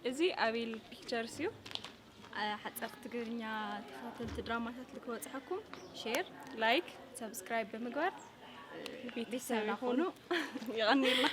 እዚ ኣቤል ፒክቸርስ እዩ። ሓፀርቲ ትግርኛ ተኸታተልቲ ድራማታት ልክበፅሐኩም ሼር፣ ላይክ፣ ሰብስክራይብ ብምግባር ቤተሰብ ቤተሰብና ይኹኑ። ይቐንየልና።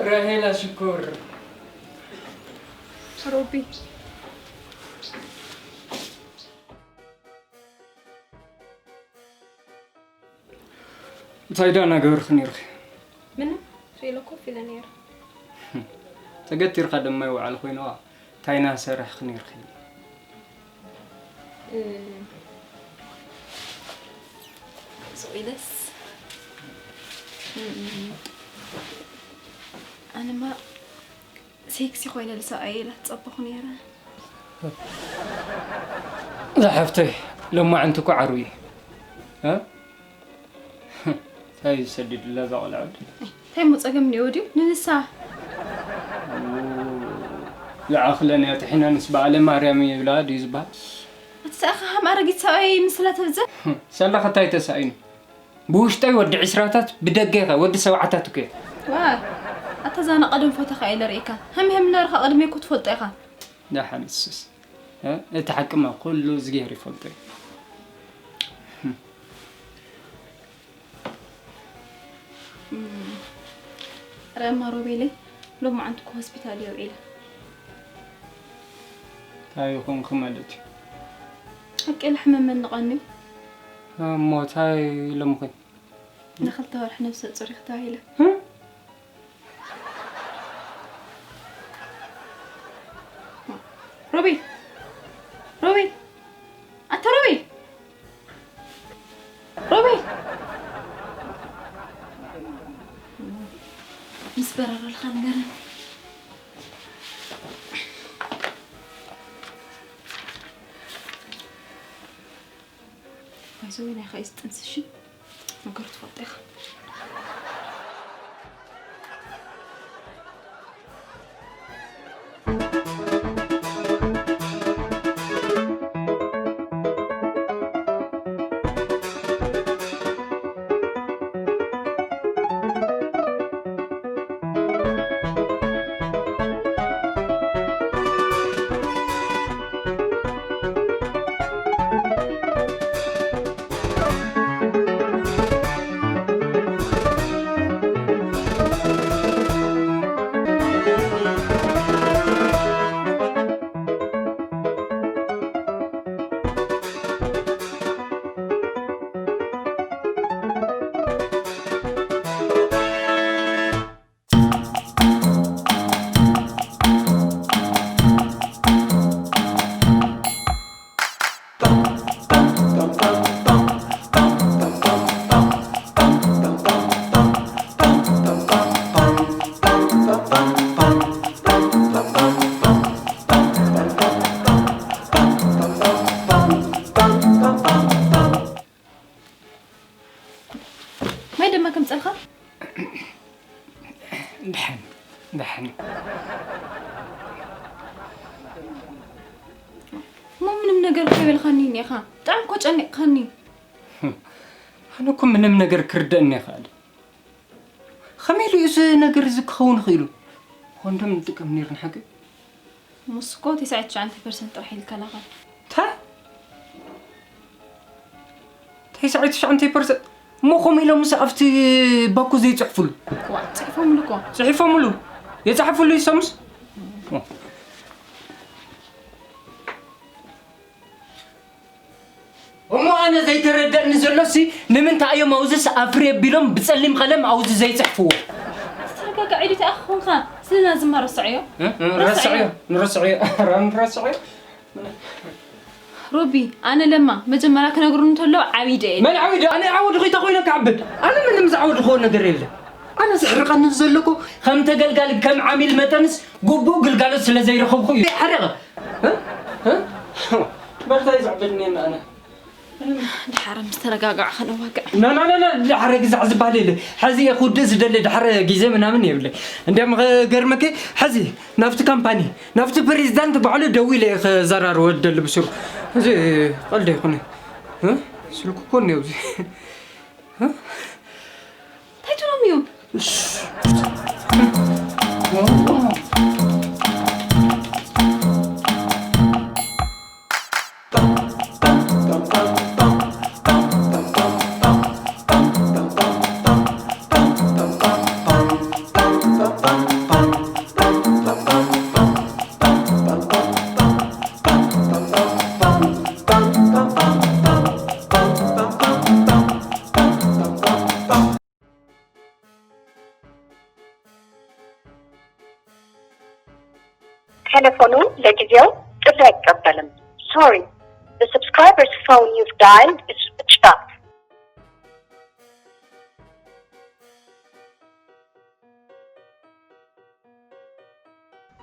ራሄላ ሽኮር። ሮቢ። እንታይ ደኣ እናገበርኺ ነይርኺ? ምንም፣ ስኢለ ኮፍ ኢለ ነይረ። ተገቲርካ ድማ ይውዓል ኮይንዋ፣ እንታይ እናሰርሕኺ ነይርኺ? እ፣ ስቕ ኢለስ፣ እ፣ ኣነማ ሴክሲ ኮይነ ልሰብኣየ ኢለ ትጸበኹ ነይረ። ዝሓፍተይ፣ ሎማዕንቲ እኮ ዓርቢ እዩ። እ? እንታይ ዝሰድድላ እዛ ቆልዓ ወዲ? እንታይ እሞ ጸገም እኒኦ ድዩ? ንንሳ። ዝዓኽለን እያ ጥሒና ንስ በዓለ ማርያም ይብላ ድዩ ዝበሃል? እቲ ሰኣኻ ከም ኣረጊት ሰብኣይ ምስላ ተብዝሕ። ሰላኸ እንታይ ተሳኢኑ? ብውሽጠይ ወዲ ዕስራታት ብደገ ከ ወዲ ሰብዓታት እኮ እየ። ዋይ፣ ኣታ እዛ ናይ ቀደም ፎቶኻ እየ ለርእየካ። ሃም ሃም እናበልካ ቅድመይ እኮ ትፈልጦ ኢኻ። ደሓን ንስስ፣ እ? እቲ ሓቅማ ኩሉ እግዚኣብሔር ይፈልጦ እዩ። እም፣ ኧረ እማ ሮቤለይ፣ ሎማዓንቲ እኮ ሆስፒታል እየ ውዒለ። እንታይ ይኾንኪ ማለት እዩ? ሓቂ ኢለ ሕመም መኒቐኒ። እሞ እንታይ ኢሎምኺ? ንኽልተ ወርሒ ነብሰ ጹር ኢኺ ተባሂለ። እ? ሮቤል! ሮቤል! ኣታ ሮቤል! ሮቤል! ምስ በረረልካ ንገረኒ። ኣይዞ ናይኻ እዩ ዝጥንስሽ። ነገሩ ትፈልጦ ኢኻ። ማይ ድማ ከምፀልካ? ደሓን፣ ደሓን። እሞ ምንም ነገር ከይበልካኒ እኒኻ? ብጣዕሚ እኮ ጨኒቕካኒ። ኣነ እኮ ምንም ነገር ክርደእኒ ኣይክኣልን። ከመይ ኢሉ እዩ እዚ ነገር እዚ ክኸውን ክኢሉ? ኮንዶም ንጥቀም ነይርና ሓቂ? ንሱ እኮ ተስዓን ትሽዓን ፐርሰንት ጥራሕ እዩ ዝከላኸል። እንተ ሰዓት ትሽዓተ ፐርሰንት እሞ ከምኡ ኢሎምስ ኣብቲ ባኮ ዘይፅሕፉሉ? ዋ፣ ፅሒፎምሉ እኮ። ፅሒፎምሉ? የፅሕፉሉ ይሶምስ? እሞ ኣነ ዘይተረደእኒ ዘሎሲ፣ ንምንታይ እዮም ኣውዝስ ኣፍሪ ኣቢሎም ብፀሊም ቀለም ኣውዚ ዘይፅሕፍዎ? ተረጋጋዕ ኢሉ ተኣኽ ኾንካ ስለና ዝማ ረስዐዮ። እ? እ? ረስዐዮ። ረስዐዮ። ንረስዐዮ። ንረስዐዮ። ሮቢ፣ ኣነ ለማ መጀመርያ ክነግሩ እንተሎ ዓቢደ እየ። መን ዓቢደ? ኣነ ዓወድኹ ተኾይነ ክዓብድ። ኣነ ምንም ዝዓወድኹዎ ነገር የለ። ኣነ ዘሕርቐኒ ዘሎ እኮ ከም ተገልጋሊ፣ ከም ዓሚል መጠንስ ግቡእ ግልጋሎት ስለ ዘይረኸብኩ እዩ። ሓሪቐ። እ? እ? በርታይ ዘዕብድኒ ኣነ። ድሓር ምስ ተረጋጋዕ ከነዋግዕ። ና፣ ና፣ ና፣ ና፣ ድሓር ግዛዕ ዝበሃል የለ። ሕዚ እየ ክውድእ ዝደሊ፣ ድሓር ግዜ ምናምን የብለይ። እንዲያም ክገርመኪ፣ ሕዚ ናብቲ ካምፓኒ፣ ናብቲ ፕሬዚዳንት ባዕሉ ደዊለ እየ ክዘራረቦ ዝደሊ ብስሩ። እዚ ቀልዲ ኣይኮነ። እ? ስልኩ እኮ እኒኦ ኣብዚ። እ? እንታይ ትብሎም እዮም? እሽ። ቴሌፎኑ ለጊዜው ጥሪ ኣይቀበልም። Sorry, the subscriber's phone you've dialed is switched off.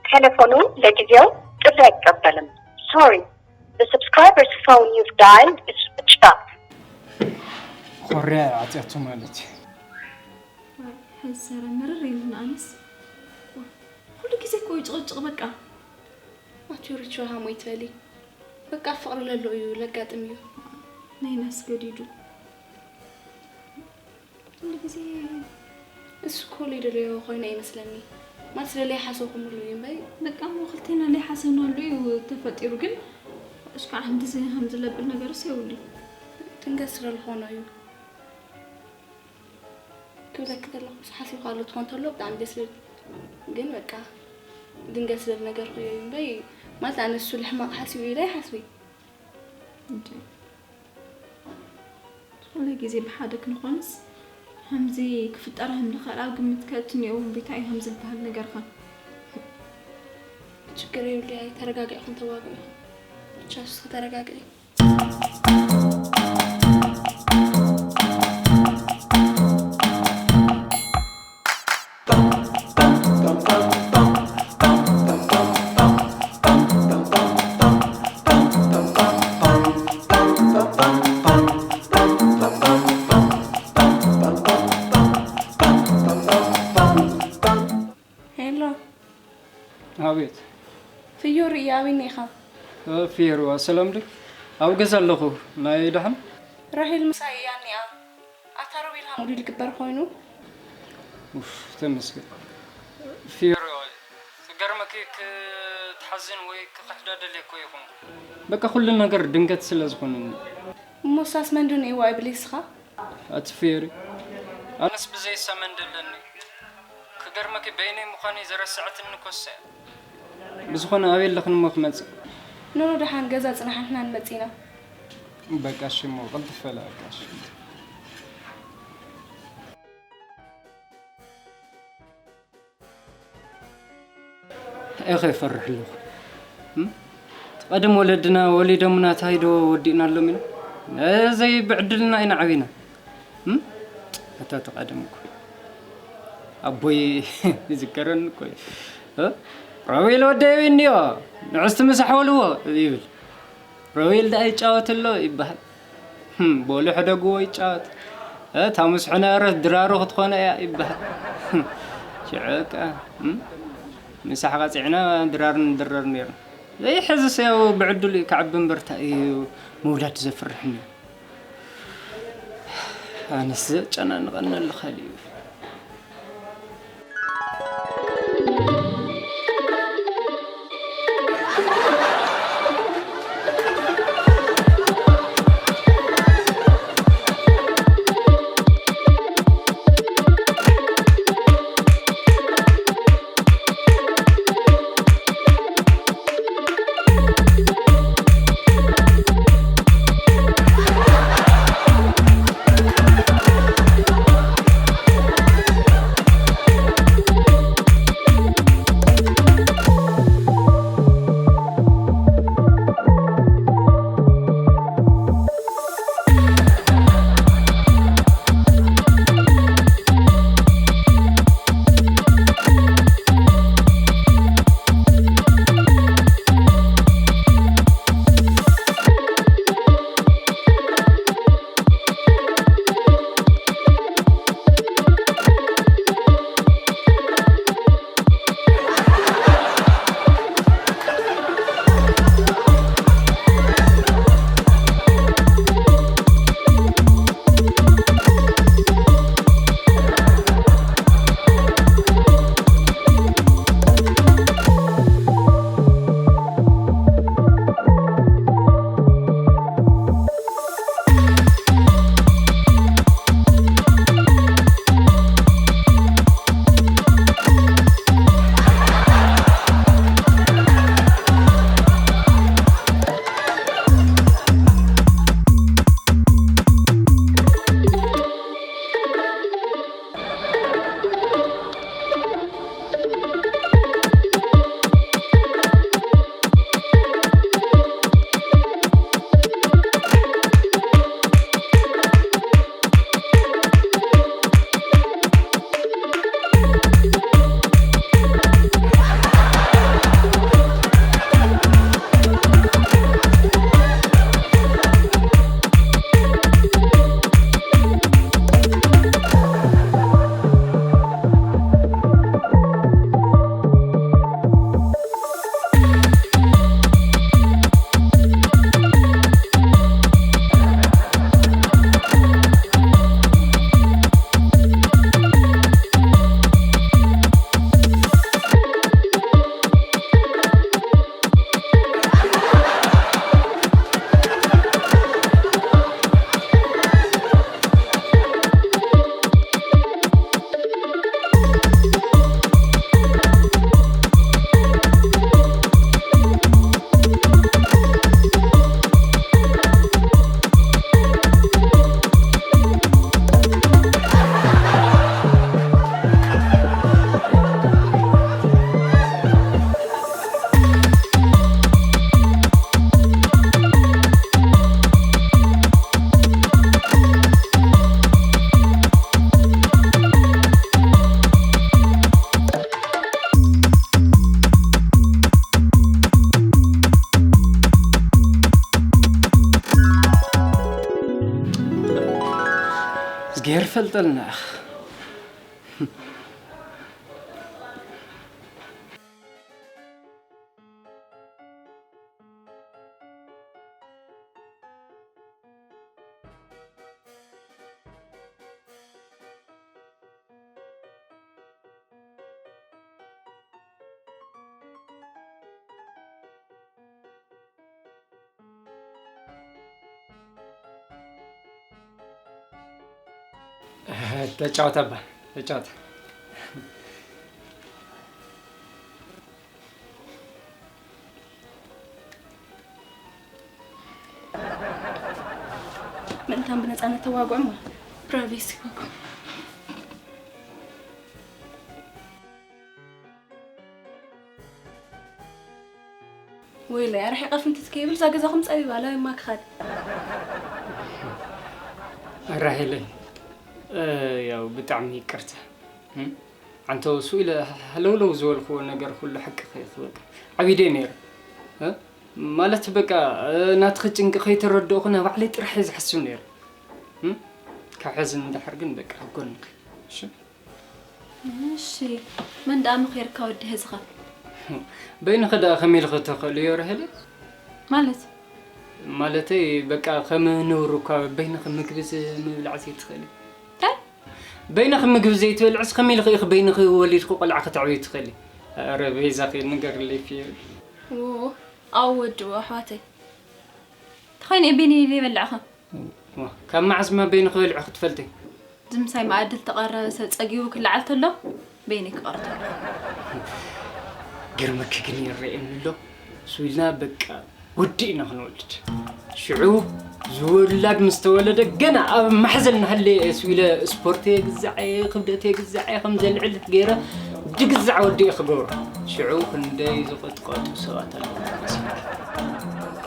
ቴሌፎኑ ለጊዜው ጥሪ ኣይቀበልም። Sorry, the subscriber's phone you've dialed is switched off. ኮርያ ዓጽያቶ ማለት እዩ። ሕዚ ሰረ ምርር ኢሉና ኣነስ። ኩሉ ግዜ እኮ እዩ ጭቕጭቕ በቃ። ኣትዮ ሪቾ ሃሞይ ትበሊ። በቃ ፍቕሪ ለሎ እዩ ለጋጥም እዩ። ናይ ናስ ገዲዱ። ኩሉ ግዜ እሱ እኮ ለይደለዮ ኮይኑ ኣይመስለኒ። ማለት ለለይ ሓሰኹምሉ እዩ እምበይ። በቃ እሞ ክልቴና ለይሓሰብናሉ እዩ ተፈጢሩ ግን እሽካዕ ክንድዚ ከም ዝለብል ነገርስ የብሉን። ድንገት ስለ ዝኾኖ እዩ። ክብለኪ ከለኹ ምስ ሓሲብካ ኣሎ ትኾን ተሎ ብጣዕሚ ደስ ዝብል። ግን በቃ ድንገት ዝብል ነገር እዩ እምበይ፣ ማለት ኣነ እሱ ልሕማቕ ሓሲቡ ኢለ ይሓስቢ። እንዴ፣ ዝኾነ ግዜ ብሓደ ክንኾንስ ከምዚ ክፍጠር ከም ዝኽእል ኣብ ግምት ከእቱ እኒኦ። ቤታ እዩ ከም ዝበሃል ነገርካ። ችግር የብሉ፣ ኣይ ተረጋጊዕኩም ተዋግዑ። ብቻ እሱ ተረጋግዒ። ሄሎ። ኣቤት። ፍዮሪ እያ፣ ኣበይ እኒኻ? እ፣ ፍዮሪ፣ ዋ፣ ሰላም ዶ? ኣብ ገዛ ኣለኹ። ናይ ደሓን? ራሄል ምሳይ እያ እኒኣ። ኣታ ሮቤል ሃሙዱ ዝግበር ኮይኑ። ኡፍ፣ ተመስገን። ፍዮሪ፣ ዋ፣ ክገርመኪ ክትሓዝን ወይ ክኽሕዳ ደልየ እኮ ይኹን። በቃ ኩሉ ነገር ድንገት ስለ ዝኾነኒ። እሞ ሳስ መንዱ ነይዋ ይብል እስኻ? ኣቲ ፍዮሪ፣ ኣነስ ብዘይ ሰመን ደለኒ። ክገርመኪ በይነይ ምዃነይ ዘረስዐትኒ ኮሳ እያ። ብዝኾነ ኣበይ ኣለኽን እሞ ክመጽእ? ኖኖ ደሓን ገዛ ጽናሕ ንሕና ንመጽእ ኢና። በቃ እሺ እሞ ቅልጥፍ በለ በቃ እሺ። ኢኸ ይፈርሕ ኣለኹ። እም? እቲ ቀደም ወለድና ወሊዶምና ታይ ዶ ወዲእናሎም ኢና? ነዘይ ብዕድልና ኢና ዓቢና። እም? ኣታ እቲ ቀደም እኮ ኣቦይ ይዝከረኒ እኮ እዩ። እ? ሮቤል ወደይ እኒኦ፣ ንዕስቲ ምሳሕ በልዎ ይብል። ሮቤል ደኣ ይጫወት ኣሎ ይበሃል። ህም፣ በሉ ሕደግዎ ይጫወት። እ፣ እታ ምስሑ ነበረት ድራሩ ክትኾነ እያ ይበሃል። ሽዑ ከኣ፣ እም፣ ምሳሕ ቀጺዕና ድራር ንድረር ነይርና። ዘይሕዝስ ያው ብዕድሉ እዩ ክዓቢ እምበር፣ እንታይ እዩ ምውላድ ዘፍርሕኒ። ኣነስ ዘጨናንቐኒ ኣሎ ካሊእ። ፈልጠልና ኢኻ። ተጫወት ኣባ፣ ተጫወት። ምእንታን ብነፃነት ተዋግዑ እሞ ፕራይቬሲ ይህበኩም። ወይለይ ኣርሒቐ ፍንትት ከይብል እዛ ገዛኹም ፀቢባ ላይማ ክኸድ። ራሄለይ፣ እ፣ ያው ብጣዕሚ ይቅርታ። እም? ኣንተ እሱ ኢለ ሃለውለው ዝበልክዎ ነገር ኩሉ ሓቂ ከይክ በቃ ዓቢደ ነይረ። እ? ማለት በቃ፣ እ፣ ናትኺ ጭንቂ ከይተረድእኹ ናብ ባዕለይ ጥራሕ እየ ዝሓስብ ነይረ። እም? ካብ ሕዚ ንድሓር ግን በቃ ኣብ ጎንኺ። እሺ? እሺ፣ መን ደኣ መኺርካ ወዲ ህዝኻ? በይንኺ ደኣ ከመይ ኢልኺ ተኽእልዮ ራሄለይ? ማለት? ማለተይ በቃ ከም ነውሪ እኳ በይንኺ ምግቢ ዝ-፣ ምብላዕ ዘይትኽእሊ። እንታይ? በይንኺ ምግቢ ዘይትበልዕስ ከመይ ኢልኺ ኢኺ በይንኺ ወሊድኪ ቆልዓ ከተዕብዪ ትኽእሊ? ኧረ በይዛኺ ንገርለይ ፊዮሪ። ዎ፣ ኣወድኡ ኣሕዋተይ። ተኾይነ በይነይ ዘይበልዕኻ? ዋ፣ ካብ መዓዝማ በይንኺ በሊዕኺ ትፈልጢ? እዚ ምሳይ መኣዲ ዝተቐረበ ሰብ ጸጊቡ ክለዓል ተሎ በይነይ ክቐርብ ተሎ። ግርምኪ ግን ይረኤኒ ኣሎ። እሱ ኢልና በቃ ወዲ ኢና ክንወልድ። ሽዑ ዝውላድ ምስ ተወለደ ገና ኣብ ማሕዘል እናሃለየ እሱ ኢለ ስፖርት የግዛዕ እየ፣ ክብደት የግዛዕ እየ፣ ከም ዘልዕል ገይረ ድግዛዕ ወዲ እየ ክገብሮ። ሽዑ ክንደይ ዝቐጥቀጡ ሰባት ኣለዉ መሲልኪ።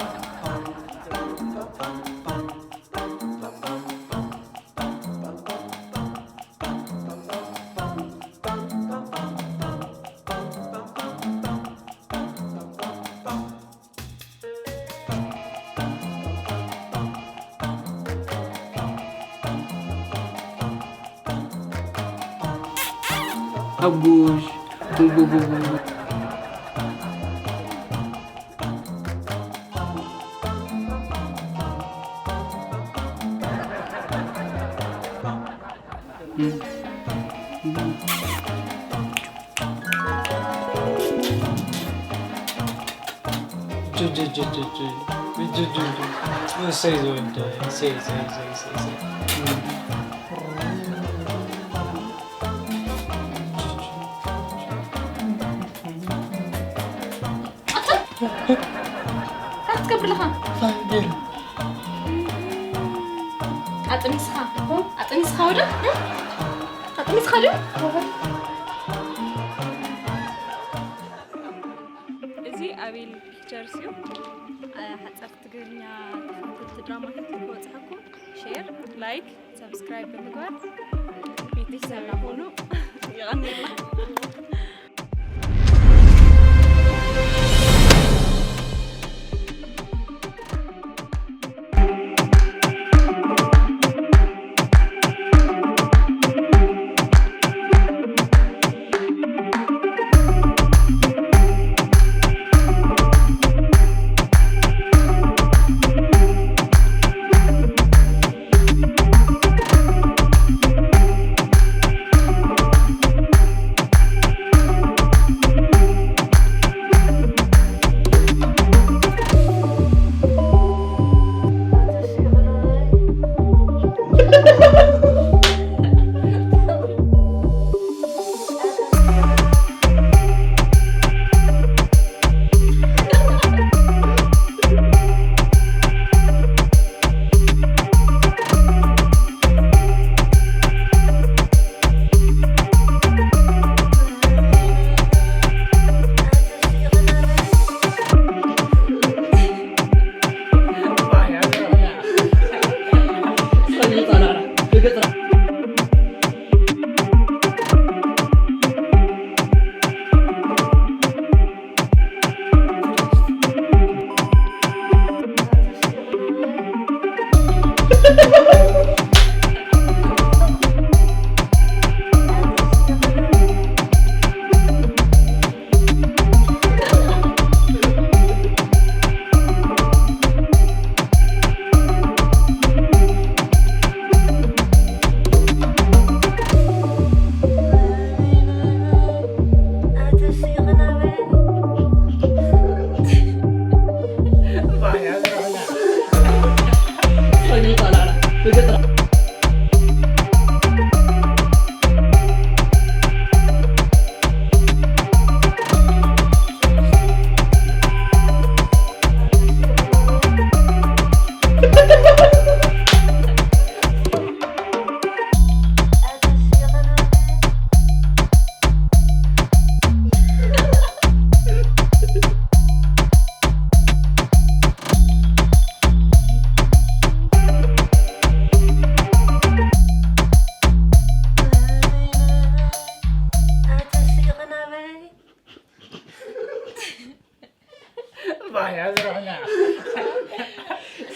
ኣጉሽ፣ ቡቡቡቡ። እሰይ ዝወደ፣ እሰይ፣ እሰይ፣ እሰይ፣ እሰይ፣ እሰይ። እንታይ ክትገብር ኣለኻ? ኣጥኒስኻ? ኣጥኒስኻ ወደ? ኣጥኒስኻ ድዩ? እዚ ኣቤል ፒክቸርስ እዩ። ሓፀርቲ ትግርኛ ተኸታተልቲ ድራማታት ክበፅሐኩም ሼር፣ ላይክ፣ ሰብስክራይብ ብምግባር ቤተሰብና ሁኑ። የቐንየልና።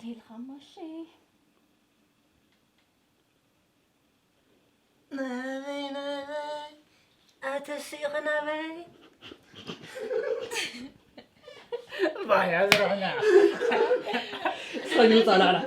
ተይልኻ ማሺ። ናበይ ናበይ ኣተሲእኺ ናበይ? ባያ ዝረሕና። ሰጊሩ ጻላዕላ።